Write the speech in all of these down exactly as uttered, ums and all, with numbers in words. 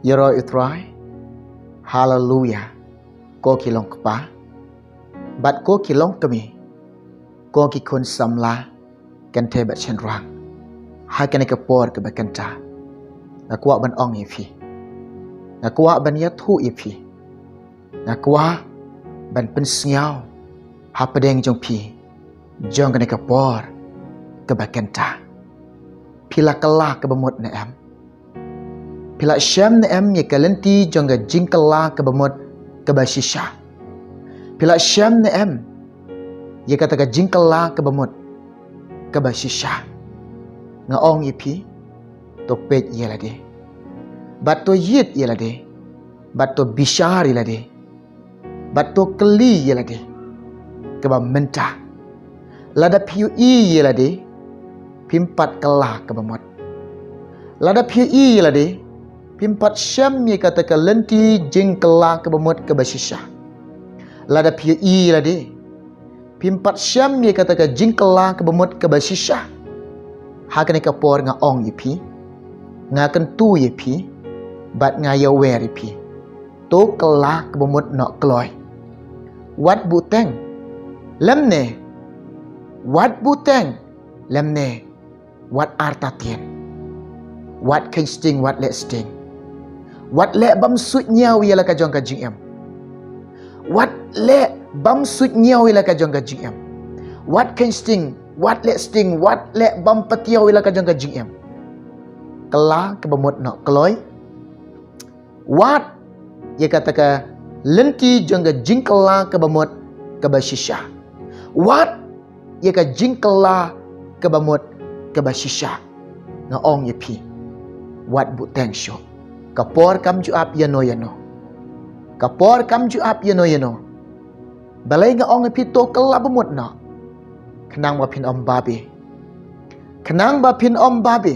Ïaroh ïa u Trai. Haleluya. Ko ki long kpa bad ko ki long kmie, ko ki khun samla kynthei bad shynrang, ha kane ka por kaba kynta nga kwah ban ong ïa phi, nga kwah ban ïathuh ïa phi, nga kwah ban pynsngew hapdeng jong phi jong kane ka por kaba kynta. Phi la kylla kaba mut ne em? Phi la shem ne em ïa ka lynti jong ka jingkylla kaba mut kaba shisha? Phi la shem ne em ïa kata ka jingkylla kaba mut kaba shisha? Nga ong ïa phi, to peit ïa lade, bad to ïit ïa lade, bad to bishar ïa lade, bad to kylli ïa lade kaba mynta. Lada phi ïohi ïa lade, phim pat kylla kaba mut. Lada phi ïohi ïa lade, phim pat shem ïa kata ka lynti jingkylla kaba mut kaba shisha. Lada phi ïohi ïa lade, phim pat shem ïa kata ka jingkylla kaba mut kaba shisha. Ha kane ka por nga ong ïa phi, nga kyntu ïa phi, bad nga ïawer ïa phi, to kylla kaba mut noh kloi. Wat buteng lymne, wat buteng lymne, wat artatien, wat kheiñ sting, wat leh sting, wat leh bam suidñiew ïa la ka jong ka jingim. Wat leh bam suidñiew ïa la ka jong ka jingim. Wat kheiñ sting, wat leh sting, wat leh bam patiaw ïa la ka jong ka jingim. Kylla kaba mut noh kloi. Wat ïa kata ka lynti jong ka jingkylla kaba mut kaba shisha. Wat ïa ka jingkylla kaba mut kaba shisha. Nga ong ïa phi, wat buteng shuh. Ka por kam ju ap ïano ïano. Ka por kam ju ap ïano ïano. Balei nga ong ïa phi to kylla ba mut noh? Khnang ba phin ym babe. Khnang ba phin ym babe.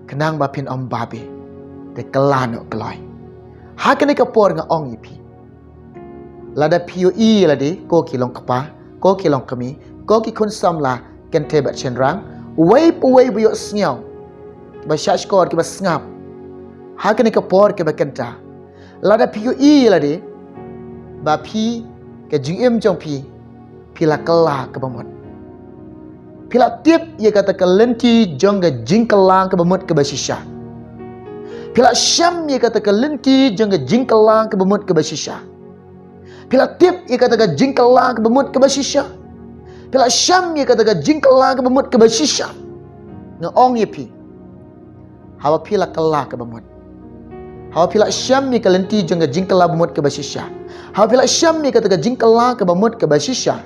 Khnang ba phin ym babe. Te kylla noh kloi. Ha kane ka por nga ong ïa phi, lada phi ïohi ïa lade, ko ki long kpa, ko ki long kmie, ko ki khun samla kynthei bad shynrang, uwei pa uwei ba ïohsngew, kiba shahshkor, kiba sngap ha kane ka por kaba kynta, lada phi ïohi ïa lade ba phi, ka jingim jong phi, phi la kylla kaba mut. Phi la tip ïa kata ka lynti jong ka jingkylla kaba mut kaba shisha. Phi la shem ïa kata ka lynti jong ka jingkylla kaba mut kaba shisha. Phi la tip ïa kata ka jingkylla kaba mut kaba shisha. Phi la shem ïa kata ka jingkylla kaba mut kaba shisha. Nga ong ïa phi, haba phi la kylla kaba mut, haba phi la shem ïa ka lynti jong ka jingkylla ba mut kaba shisha, haba phi la shem ïa kata ka jingkylla kaba mut kaba shisha,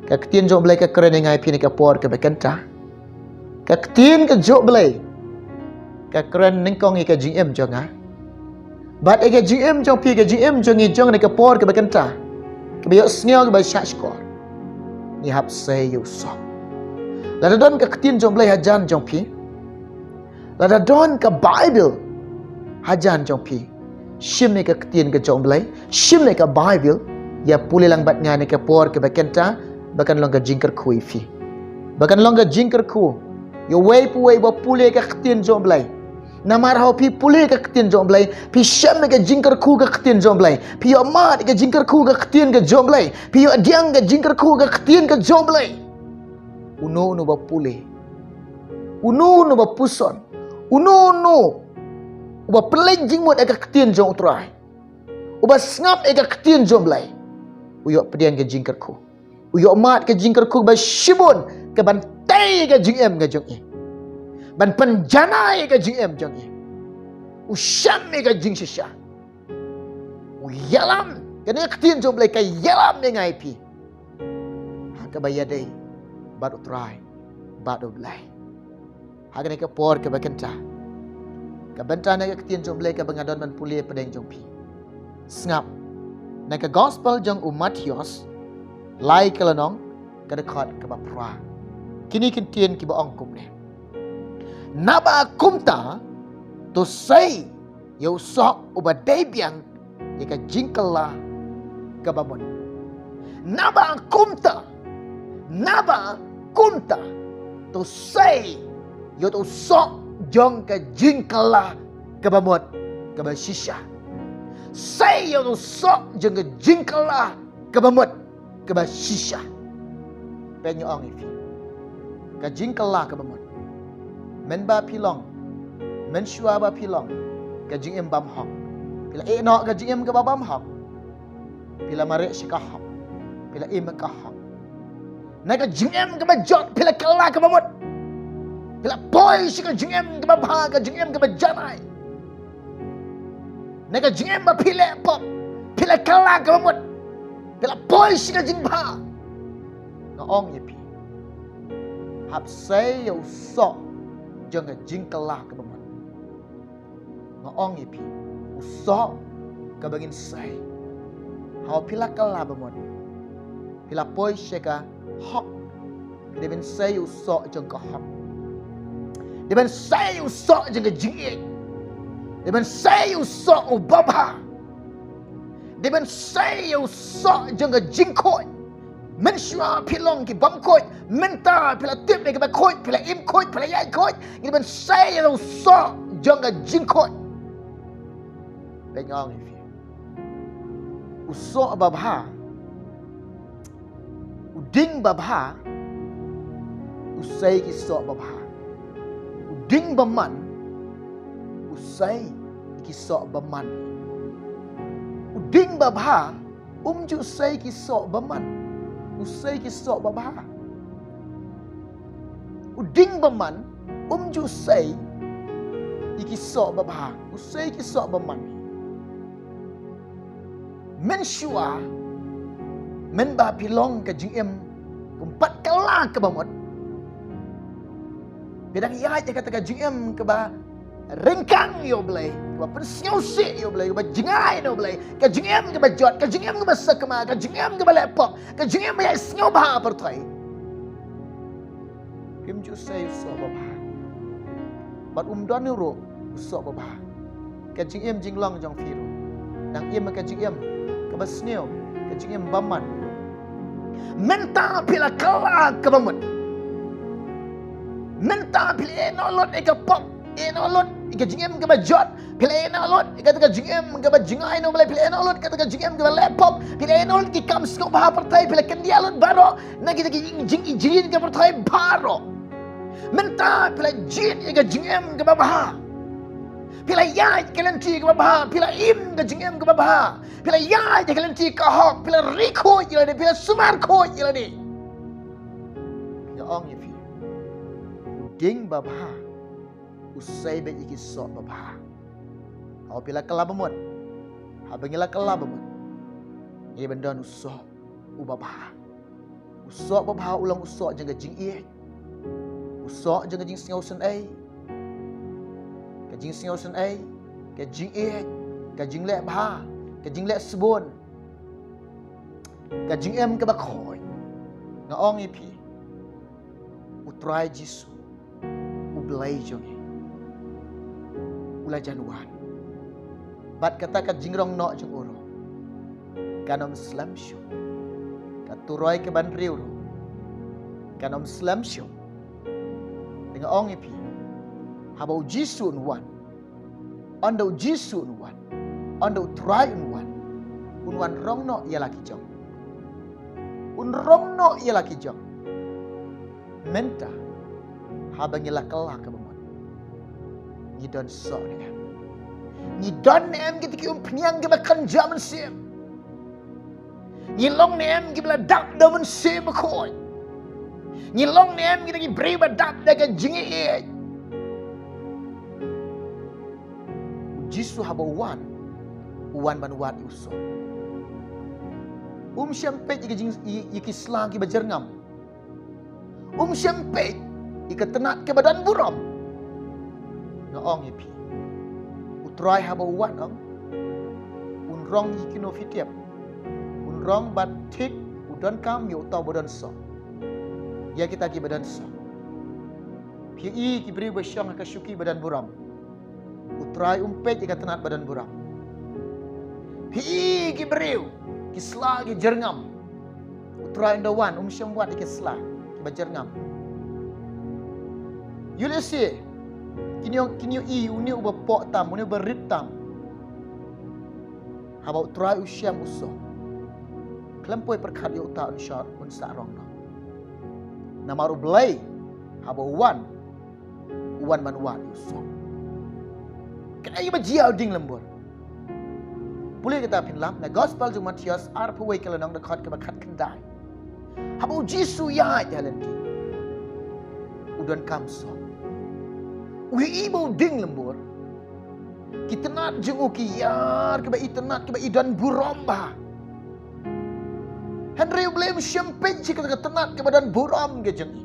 ka ktien jong U Blei ka kren ïa nga ïa phi ha kane ka por kaba kynta. Ka ktien ka jong U Blei ka kren nyngkong ïa ka jingim jong nga bad ïa ka jingim jong phi, ka jingim jong ngi jong kane ka por kaba kynta, kaba ïohsngew, kaba shahshkor. Ngi hap sei ïa u soh. Lada don ka ktien jong U Blei hajan jong phi, lada don ka Baibl hajan jong phi, shim ïa ka ktien ka jong U Blei, shim ïa ka Baibl, ïa pule lang bad nga ha kane ka por kaba kynta, ba kan long ka jingkyrkhu ïa phi, ba kan long ka jingkyrkhu ïa uwei pa uwei ba pule ïa ka ktien jong U Blei. Namar haba phi pule ïa ka ktien jong U Blei, phi shem ïa ka jingkyrkhu ka ktien jong U Blei, phi ïohmad ïa ka jingkyrkhu ka ktien ka jong U Blei, phi ïohdiang ka jingkyrkhu ka ktien ka jong U Blei. Uno uno ba pule, uno uno ba puson, uno uno uba pynleit jingmut ïa ka ktien jong U Trai, uba sngap ïa ka ktien jong U Blei, u ïohpdiang ka jingkyrkhu, u ïohmad ka jingkyrkhu ba shibun, ka ban tei ïa ka jingim ka jong i, ban pynjanai ïa ka jingim jong i. U shem ïa ka jingshisha. U ïalam, kane ka ktien jong U Blei ka ïalam ïa nga ïa phi ha kaba ïadei bad U Trai, bad U Blei. Ha kane ka por kaba kynta, ka bynta na ka ktien jong U Blei kaba nga don ban pule hapdeng jong phi. Sngap na ka gospel jong u Mathaios, lai ka lynnong, ka dkhot kaba phra. Kine ki ktien kiba ong kumne: Naba kumta, to sei ïa u soh uba dei biang ïa ka jingkylla kaba mut. Naba kumta, naba kumta, to sei ïa u soh jong ka jingkylla kaba mut kaba shisha. Sei ïa u soh jong ka jingkylla kaba mut kaba shisha. Peit, nga ong ïa phi, ka jingkylla kaba mut, mynba phi long, mynshuwa ba phi long ka jingim bymhok, phi la ïeh noh ka jingim kaba bymhok, phi la mareh sha ka hok, phi la im ka hok. Na ka jingim kaba jot phi la kylla kaba mut, phi la poi sha ka jingim kaba bha, ka jingim kaba janai. Na ka jingim ba phi leh pop, phi la kylla kaba mut, phi la poi sha ka jingbha. Nga ong ïa phi, hap sei ïa u soh jong ka jingkylla kaba mut. Nga ong ïa phi, u soh kaba ngin sei, haba phi la kylla ba mut, phi la poi sha ka hok, phi dei ban sei ïa u soh jong ka hok, dei ban sei ïa u soh jong ka jingïeit, dei ban sei ïa u soh uba bha, dei ban sei ïa u soh jong ka jingkhuid. Mynshuwa phi long ki bym khuid, mynta phi la tip ïa kiba khuid, phi la im khuid, phi la ïaid khuid, ngi dei ban sei ïa u soh jong ka jingkhuid. Peit, nga ong ïa phi, u soh babha, u dieng babha u sei ki soh babha. U dieng bymman u sei ki soh bymman. U dieng babha um ju sei ki soh bymman, u sei ki soh babha. U dieng bymman um ju sei ïa ki soh babha, u sei ki soh bymman. Mynshuwa, mynba phi long ka jingim kum pat kylla kaba mut, phi dang ïaid ïa kata ka jingim kaba ryngkang ïa U Blei, kaba pynsngewsih ïa U Blei, kaba jngai na U Blei, ka jingim kaba jot, ka jingim kaba sakma, ka jingim kaba leh pop, ka jingim ba ïai sngewbha ha pyrthei. Phim ju sei u soh babha, bad um don ruh u soh babha. Ka jingim jinglong jong phi ruh, nang im ka jingim kaba sniew, ka jingim bymman. Mynta phi la kylla kaba mut, mynta phi la ïeh noh lut ïa ka pop, ïeh noh lut ïa ka jingim kaba jot, phi la ïeh noh lut ïa kata ka jingim kaba jngai na U Blei, phi la ïeh noh lut ïa kata ka jingim kaba leh pop, phi la ïeh noh lut ïa ki kam sngewbha pyrthei, phi la kyndiah lut baroh na kita ki jing, jing, jing, jing ka pyrthei baroh. Mynta phi la jied ïa ka jingim kaba bha, phi la ïaid ka lynti kaba bha, phi la im ka jingim kaba bha, phi la ïaid ka lynti ka hok, phi la ri khuid ïa lade, phi la sumar khuid ïa lade. Nga ong ïa phi, u dieng babha u sei beit ïa ki soh babha. Haba phi la kylla ba mut, haba ngi la kylla ba mut, ngi ban don u soh uba bha. U soh babha u long u soh jong ka jingïeit, u soh jong ka jingsngewsynei, ka jingsngewsynei, ka jingïeit, ka jingleh bha, ka jingleh sbun, ka jingim kaba khuid. Nga ong ïa phi, U Trai Jisu, U Blei jong ngi, u la jan wan. Bad kata ka jingrong noh jong u ruh kan ym slem shuh. Ka turoi ka ban riew ruh kan ym slem shuh. Te nga ong ïa phi, haba U Jisu un wan, ynda U Jisu un wan, ynda U Trai un wan, un wan rong noh ïa la ki jong, un rong noh ïa la ki jong. Mynta haba ngi la kylla kaba mut, ngi don soh ne em? Ngi don ne em kita ki umphniang kiba kynja mynsiem? Ngi long ne em kiba la dap da u Mynsiem Bakhuid? Ngi long ne em kita ki briew ba dap da ka jingïeit? U Jisu haba u wan, u wan ban wad ïa u soh. Um shym peit ïa ki jing, ïa, ïa ki sla kiba jyrngam. Um shym peit ïa ka tnat kaba don burom. Nga ong ïa phi, U Trai haba u wan, ong, un rong ïa kino phi tip. Un rong bad thik, u donkam ïa uta uba don soh, ïa kita kiba don soh. Phi i ki briew ba shong ha ka shuki ba don burom, U Trai um peit ïa ka tnat ba don burom. Phi i ki briew, ki sla ki jyrngam, U Trai ynda wan um shym wad ïa ki sla kiba jyrngam. Ïoh lehse Kin ïoh, kin ïohi ïa une uba poh tam, une uba rit tam. Haba U Trai u shem u soh, khlem poi pyrkhat ïa uta un shah, un sah rong noh. Namar U Blei, haba u wan, u wan ban wad ïa u soh. Kaei ba jia u dieng lembur? Pule kita phin lap na Gospel jong u Mathaios arphew wei ka lynnong, dkhot kaba khatkhyndai. Haba U Jisu u ïaid ha lynti, u donkam soh. U ïohi ba u dieng lembur. Ki tnat jong u ki ïar kiba itynnat, kiba idon burom bha. Hynrei U Blei um shym peit sha kata ka tnat kaba don burom ka jong i.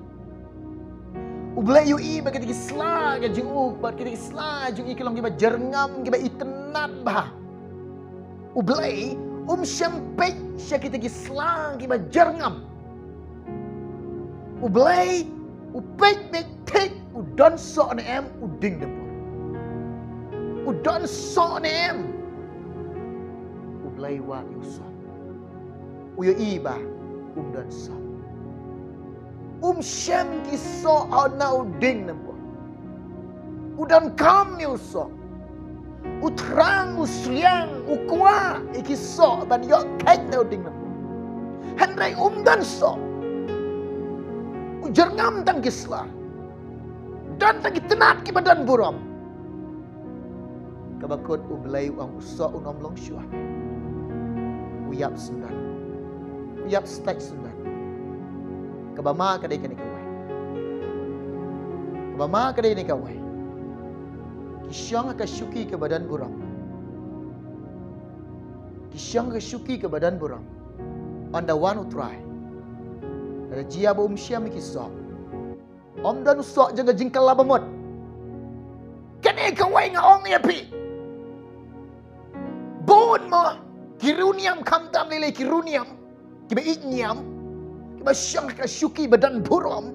U Blei u ïohi ba kita ki sla ka jong u, ba kita ki sla jong i ki long kiba jyrngam, kiba itynnat bha. U Blei um shym peit sha kita ki sla kiba jyrngam. U Blei u peit beit thik, u don soh ne em u dieng lembur. U don soh ne em. U Blei u wad ïa u soh. U ïohi ba um don soh. Um shem ki soh ha u dieng lembur. U donkam ïa u soh. U thrang, u sliang, u kwah ïa ki soh ban ïoh kheit na u dieng lembur. Hynrei um don soh. U jyrngam tang ki sla. Don tang ki tnat kiba don burom. Kaba kut U Blei u ong u soh un ym long shuh. U ïap syndon. U ïap stet syndon. Kaba ma ka dei kane kawei. Kaba ma ka dei kane kawei. Ki shong ha ka shuki kaba don burom. Ki shong ha ka shuki kaba don burom. Ynda wan U Trai, lada jia ba um shem ïa ki soh, ym don u soh jong ka jingkylla bamut. Kane kawei nga ong ïa phi. Bun mo ki riewniam, khamtam lei lei ki riewniam kiba ïeit niam, kiba shong ha ka shuki ba don burom,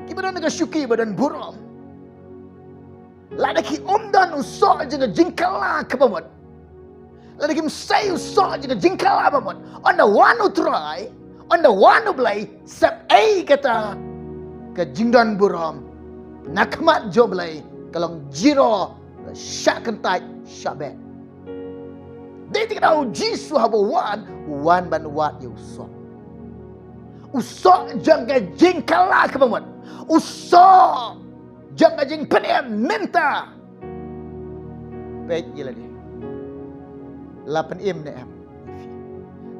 kiba don ha ka shuki ba don burom. Lada kim don u soh jong ka jingkylla kaba mut, lada kim sei u soh jong ka jingkylla bamut, ynda wan U Trai, ynda wan U Blei, sep ei kata ka jingdon burom, na khmat jong U Blei ka long zero, shah kyntait, shah beh. Dei te kata U Jisu haba u wan, u wan ban wad ïa u soh. U soh jong ka jingkylla kaba mut. U soh jong ka jingpynim mynta. Peit ïa lade. La pynim ne em?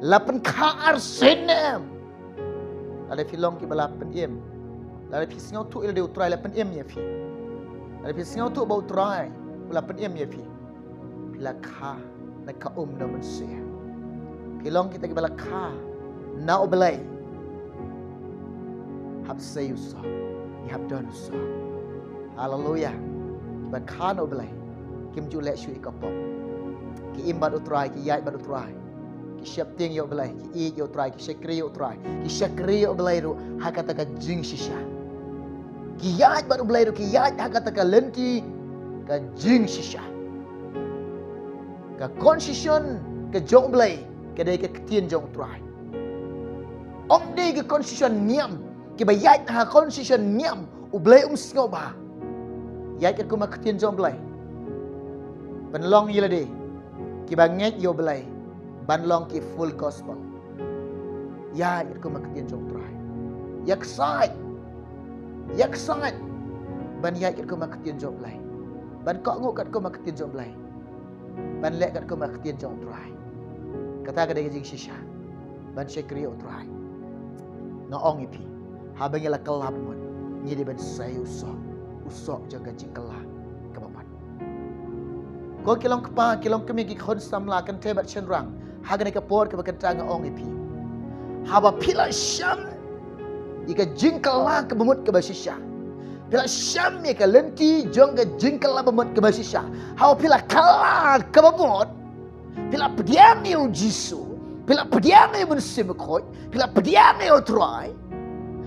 La pynkha arsien ne em? Lada phi long kiba la pynim, lada phi sngewthuh ïa lade U Trai la pynim ïa phi. Lada phi sngewthuh ba U Trai u la pynim ïa phi, phi la kha na ka um na mynsiem. Phi long kita kiba la kha na U Blei. Hap sei u soh, ngi hap don u soh. Haleluya. Kiba kha na U Blei kim ju leh shuh ïa ka pop. Ki im bad U Trai, ki ïaid bad U Trai. Ki sheptieng ïa U Blei, ki ïeit ïa U Trai, ki shakri ïa U Trai, ki shakri ïa U Blei ruh ha kata ka jingshisha. Ki ïaid bad U Blei ruh, ki ïaid ha kata ka lynti ka jingshisha. Ka constitution ka jong U Blei ka dei ka ktien jong U Trai. Ym dei ka constitution niam. Kiba ïaid ha constitution niam, U Blei um sngewbha. Ïaid katkum ka ktien jong U Blei. Pynlong ïa lade kiba ngeit ïa U Blei ban long ki full gospel. Ïaid katkum ka ktien jong U Trai. Ïa ksaid, ïa ksaid ban ïaid katkum ka ktien jong U Blei, ban kohnguh katkum ka ktien jong U Blei, ban leh katkum ka ktien jong U Trai. Kata ka dei ka jingshisha ban shakri ïa U Trai. Nga ong ïa phi, haba ngi la kylla bamut, ngi dei ban sei u soh, u soh jong ka jingkylla kaba mut. Ko ki long kpa, ki long kmie, ki khun samla, kynthei bad shynrang, ha kane ka por kaba kynta nga ong ïa phi, haba phi la shem ïa ka jingkylla kaba mut kaba shisha, phi la shem ïa ka lynti jong ka jingkylla ba mut kaba shisha, haba phi la kylla kaba mut, phi la pdiang ïa U Jisu, phi la pdiang ïa U Mynsiem Bakhuid, phi la pdiang ïa U Trai.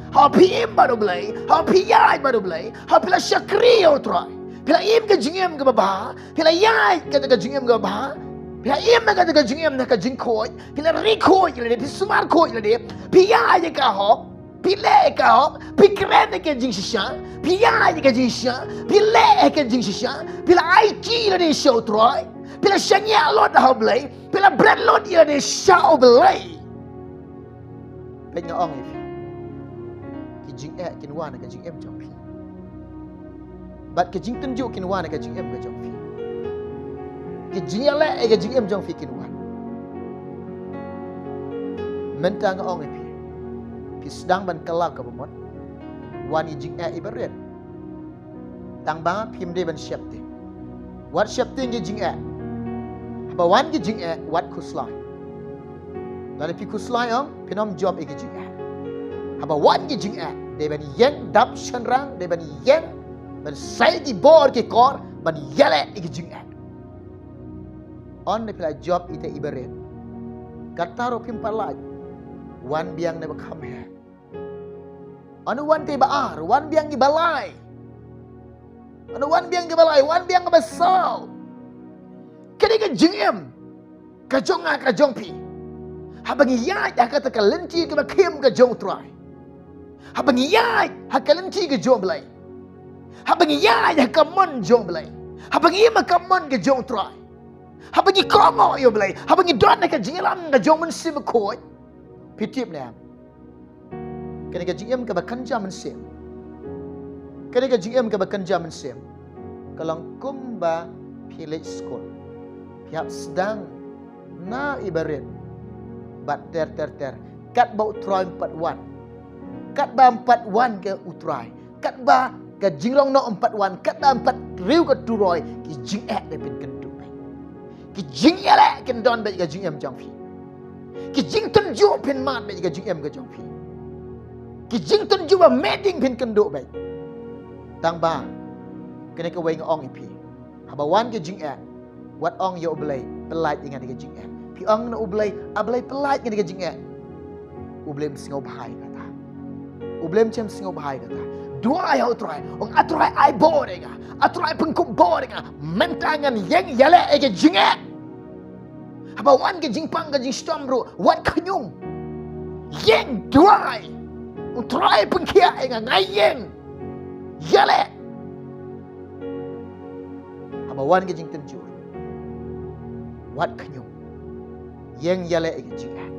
Haba phi im bad U Blei, haba phi ïaid bad U Blei, haba phi la shakri ïa U Trai, phi la im ka jingim kaba bha, phi la ïaid kata ka jingim kaba bha, phi la im kata ka jingim na ka jingkhuid, phi la ri khuid ïa lade, phi sumar khuid ïa lade, phi ïaid ïa ka hok. Phi leh ka hok, phi kren ka jingshisha, phi ïaid ka jingshisha, phi leh ka jingshisha, phi la aiti lade sha U Trai, phi la shaniah lut ha U Blei, phi la bret lut ïalade sha U Blei. Peit nga ong ïa phi, ki jingeh kin wan ha ka jingim jong phi. Bad ki jingtynjuh kin wan ha ka jingim ka jong phi. Ki jingïaleh ha ka jingim jong phi kin wan. Mynta nga ong ïa phi, phi sdang ban kylla kaba mut. Wan ïa ki jingeh iba rit. Tang ba phim dei ban sheptieng. Wat sheptieng ki jingeh. Haba wan ki jingeh, wat khuslai. Lada phi khuslai, ong, phin ym jop ïa ki jingeh. Haba wan ki jingeh, dei ban ïeng dap shynrang, dei ban ïeng ban sei ki bor ki kor ban ïaleh ïa ki jingeh. Ynda phi la jop ïa ita iba rit, kata ruh phim pat lait. Wan biang na ba kham heh. Ynda wan ita iba ar, wan biang iba lai. Ynda wan biang iba lai, wan biang iba saw. Kane ka jingim ka jong nga ka jong phi. Haba ngi ïaid ha kata ka lynti kaba khim ka jong U Trai. Haba ngi ïaid ha ka lynti ka jong U Blei. Haba ngi ïaid ha ka mon jong U Blei. Haba ngi im ha ka mon ka jong U Trai. Haba ngi kohnguh ïa U Blei. Haba ngi don ha ka jingïalam ka jong U Mynsiem Bakhuid. Phi tip ne em? Kane ka jingim kaba kynja mynsiem. Kane ka jingim kaba kynja mynsiem ka long kumba phi leit skul. Phi hap sdang na iba rit bad ter ter ter. Katba U Trai um pat wan. Katba um pat wan ka U Trai. Katba ka jingrong noh um pat wan. Katba um pat riew ka turoi. Ki jingeh dei phin kynduh beit. Ki jingïaleh kin don beit ka jingim jong phi. Ki jingtynjuh phin mad beit ka jingim ka jong phi. Ki jingtynjuh ba meding phin kynduh beit. Tang ba kane kawei nga ong ïa phi. Haba wan ki jingeh, wat ong ïa U Blei, pyllait ïa nga na ki jingeh. Phi ong na U Blei, A Blei, pyllait ïa nga na ki jingeh. U Blei um sngew bha ïa kata. U Blei um shem sngew bha ïa kata. Duwai ha U Trai, ong, A Trai, ai bor ïa nga. A Trai, pynkup bor ïa nga. Mynta ngan ïeng ïaleh ïa ki jingeh. Haba wan ka jingpang ka jingshitom ruh, wat khñium. Ïeng duwai. U Trai pynkhiah ïa nga, nga ïeng ïaleh. Haba wan ka jingtynjuh, wat khñium. Ïeng ïaleh ïa ka jingeh.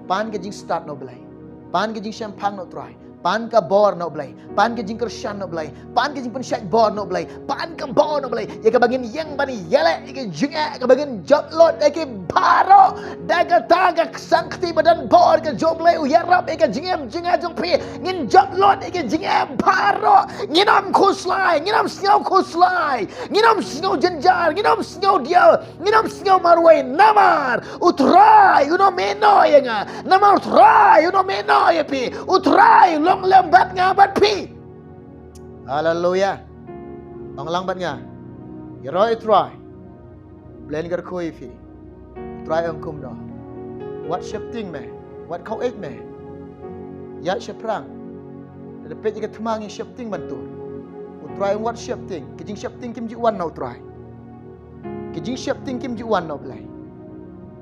Pan ka jingstad na U Blei. Pan ka jingshemphang na U Trai. Pan ka bor na U Blei. Pan ka jingkyrshan na U Blei. Pan ka jingpynshait bor na U Blei. Pan ka bor na U Blei. Ïa kaba ngin ïeng ban ïaleh ïa ka jingeh, kaba ngin jop lut ïa ki baroh. Da kata ka sangkti ba don bor ka jong U Blei u ïarap ïa ka jingim jong nga jong phi. Ngin jop lut ïa ka jingeh baroh. Ngin ym khuslai, ngin ym sngew khuslai, ngin ym sngew jynjar, ngin ym sngew diaw, ngin ym sngew marwei namar U Trai un ym ïehnoh ïa nga. Namar U Trai un ym ïehnoh ïa phi. U Trai u long lem bad nga bad phi. Haleluya. Ong lang bad nga. Ïaroh ïa U Trai. Blei un kyrkhu ïa phi. U Trai ong kumno? Wat sheptieng me. Wat khaw eit me. Ïaid shaphrang. Lada peit ïa ka thma ngi sheptieng ban tur. U Trai ong wat sheptieng. Ki jingsheptieng kim ju wan na U Trai. Ki jingsheptieng kim ju wan na U Blei.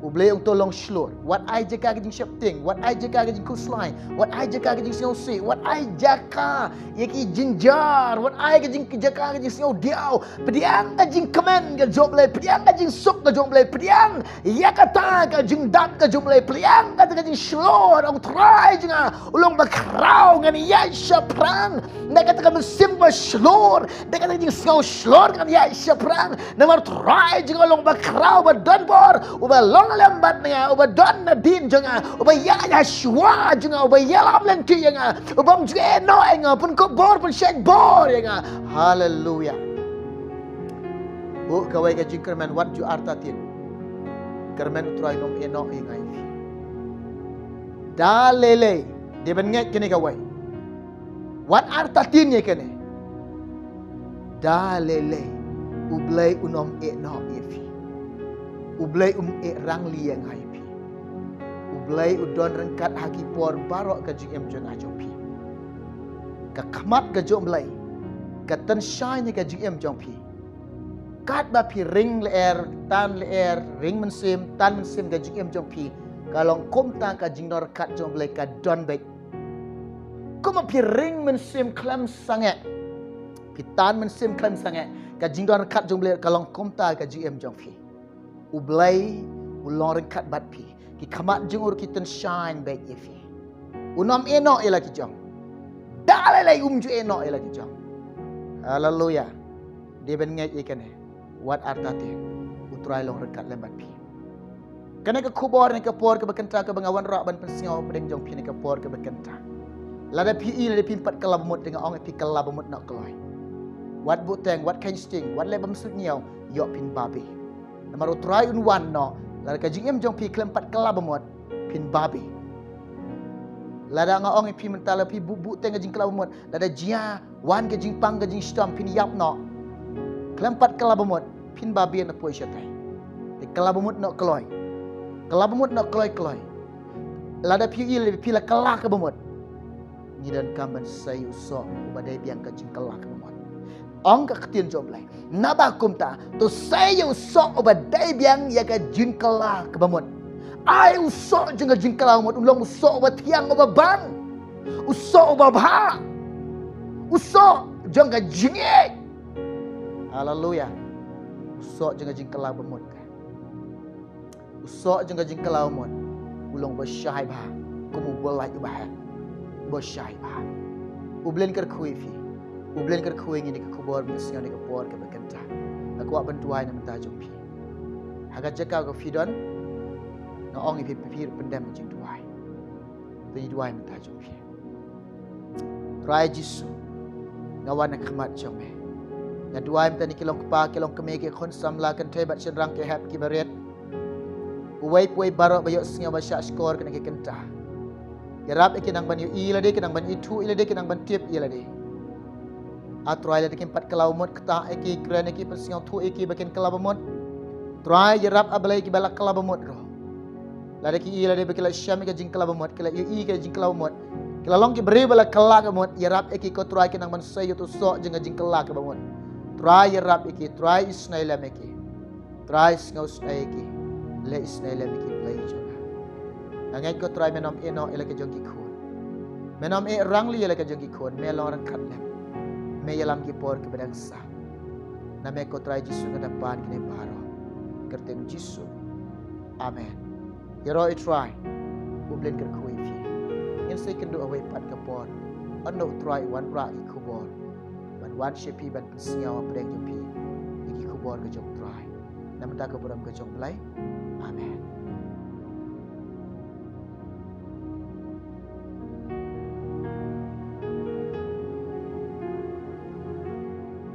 U Blei ong to long shlur. Wat ai jaka ka jingsheptieng. Wat ai jaka ka jingkhuslai. Wat ai jaka ka jingsngewsih. Wat ai jaka ïa ki jynjar. Wat ai ka jing, jaka ka jingsngewdiaw. Pdiang ka jingkmen ka jong U Blei, pdiang ka jingsuk ka jong U Blei, pdiang ïa kata ka jingdap ka jong U Blei, pdiang kata ka jingshlur. Ong Trai jong nga u long ba khraw, ngan ïaid shaphrang. Da kata ka mynsiem ba shlur, da kata ka jingsngew shlur ngan ïaid shaphrang. Namar Trai jong nga u long ba khraw, ba don bor, uba long lem bad nga, uba don nadien jong nga, uba ïaid ha shuwa jong nga, uba ïalam lynti ïa nga, uba ym ju ïehnoh ïa nga, pynkup bor, pynshait bor ïa nga. Haleluya. Buh kawei ka jingkyrmen, wat ju artatien. Kyrmen U Trai un ym ïehnoh ïa nga ïa phi. Da lei lei, dei ban ngeit kane kawei. Wat artatien ïa kane. Da lei lei, U Blei un ym ïehnoh ïa phi. U Blei um ïeh rangli ïa nga ïa phi. U Blei u don ryngkat ha ki por baroh ka jingim jong nga jong phi. Ka khmat ka jong U Blei ka tynshai na ka jingim jong phi. Katba phi ring lyer, tan lyer, ring mynsiem, tan mynsiem, ka jingim jong phi ka long kumta, ka jingdon ryngkat jong U Blei ka don beit. Kumba phi ring mynsiem khlem sangeh, phi tan mynsiem khlem sangeh, ka jingdon ryngkat jong U Blei ka long kumta ka jingim jong phi. U Blei u long ryngkat bad phi. Ki khmat jong u ruh ki tynshaiñ beit ïa phi. Unym ïehnoh ïa la ki jong. Da lei lei um ju ïehnoh ïa la ki jong. Haleluya. Dei ban ngeit ïa kane. Wat artatien. U Trai long ryngkat lem bad phi. Kane ka khubor ne ka por kaba kynta kaba nga wanrah ban pynsngew hapdeng jong phi ne ka por kaba kynta. Lada phi ïohi lada phim pat kylla bamut, te nga ong ïa phi, kylla bamut noh kloi. Wat buhteng, wat kheiñ sting, wat leh bymsuidñiew, ïoh phin babe. Namar U Trai un wan noh, lada ka jingim jong phi khlem pat kylla bamut, phin babe. Lada nga ong ïa phi mynta lada phi buh, buhteng ka jingkylla bamut, lada jia wan ka jingpang ka jingshitom, phin ïap noh. Khlem pat kylla bamut, phin babe na poi shatai. Te kylla bamut noh kloi. Kylla bamut noh kloi kloi. Lada phi ïohi lada phi la kylla ka bamut, ngi donkam ban sei ïa u soh uba dei biang ka jingkylla ka bamut. Ong ka ktien jong U Blei, naba kumta to sei ïa u soh uba dei biang ïa ka jingkylla ka bamut. Ai u soh jong ka jingkylla bamut un long u soh uba thiang, uba bang, u soh uba bha, u soh jong ka jingïeit. Haleluya. U soh jong ka jingkylla bamut ka. U soh jong ka jingkylla bamut u long uba shai bha, kum u blai uba heh, uba shai bha. U Blei un kyrkhu ïa phi. U Blei un kyrkhu ïa ngi ne ka khubor ba ngi sngew ne ka por kaba kynta. Nga kwah ban duwai na bynta jong phi. Ha ka jaka kaba phi don, nga ong ïa phi, phi pyndem jingduwai. Phi duwai na bynta jong phi. Trai Jisu, nga wan ha khmat jong me. Nga duwai mynta ïa ki long kpa, ki long kmie, ki khun samla, kynthei bad shynrang, ki hep, ki barit. Uwei pa uwei baroh ba ïohsngew ba shahshkor kane ka kynta. Ïarap ïa ki nang ban ïohi ïa lade, ki nang ban ithuh ïa lade, ki nang ban tip ïa lade. A Trai, lada kim pat kylla bamut, ktah ïa ki, kren ïa ki, pynsngewthuh ïa ki ba kin kylla bamut. Trai, ïarap A Blei kiba la kylla bamut ruh. Lada ki ïohi lade ba ki la shem ïa ka jingkylla bamut, ki la ïohi ïa ka jingkylla bamut, ki la long ki briew ba la kylla ka bamut, ïarap ïa ki ko Trai, ki nang ban sei ïa u soh jong ka jingkylla ka bamut. Trai, ïarap ïa ki, Trai, isynei lem ïa ki. Trai, sngewsynei ïa ki. Leh isynei lem ïa ki, Blei jong nga. Nga ngeit ko Trai, men ym ïehnoh ïa la ka jong ki khun. Men ym ïeh rangli ïa la ka jong ki khun, me long ryngkat lem. Me ïalam ki por kiba dang sah. Na me ko Trai Jisu nga da pan kine baroh. Kyrteng Jisu. Amen. Ïaroh ïa u Trai. U Blei un kyrkhu ïa phi. Ngin sa ïakynduh ha kawei pat ka por. Hynda u Trai u wanrah ïa ki khubor ban wan sha phi ban pynsngew hapdeng jong phi ïa ki khubor ka jong u Trai. Na bynta ka burom ka jong u Blei. Amen.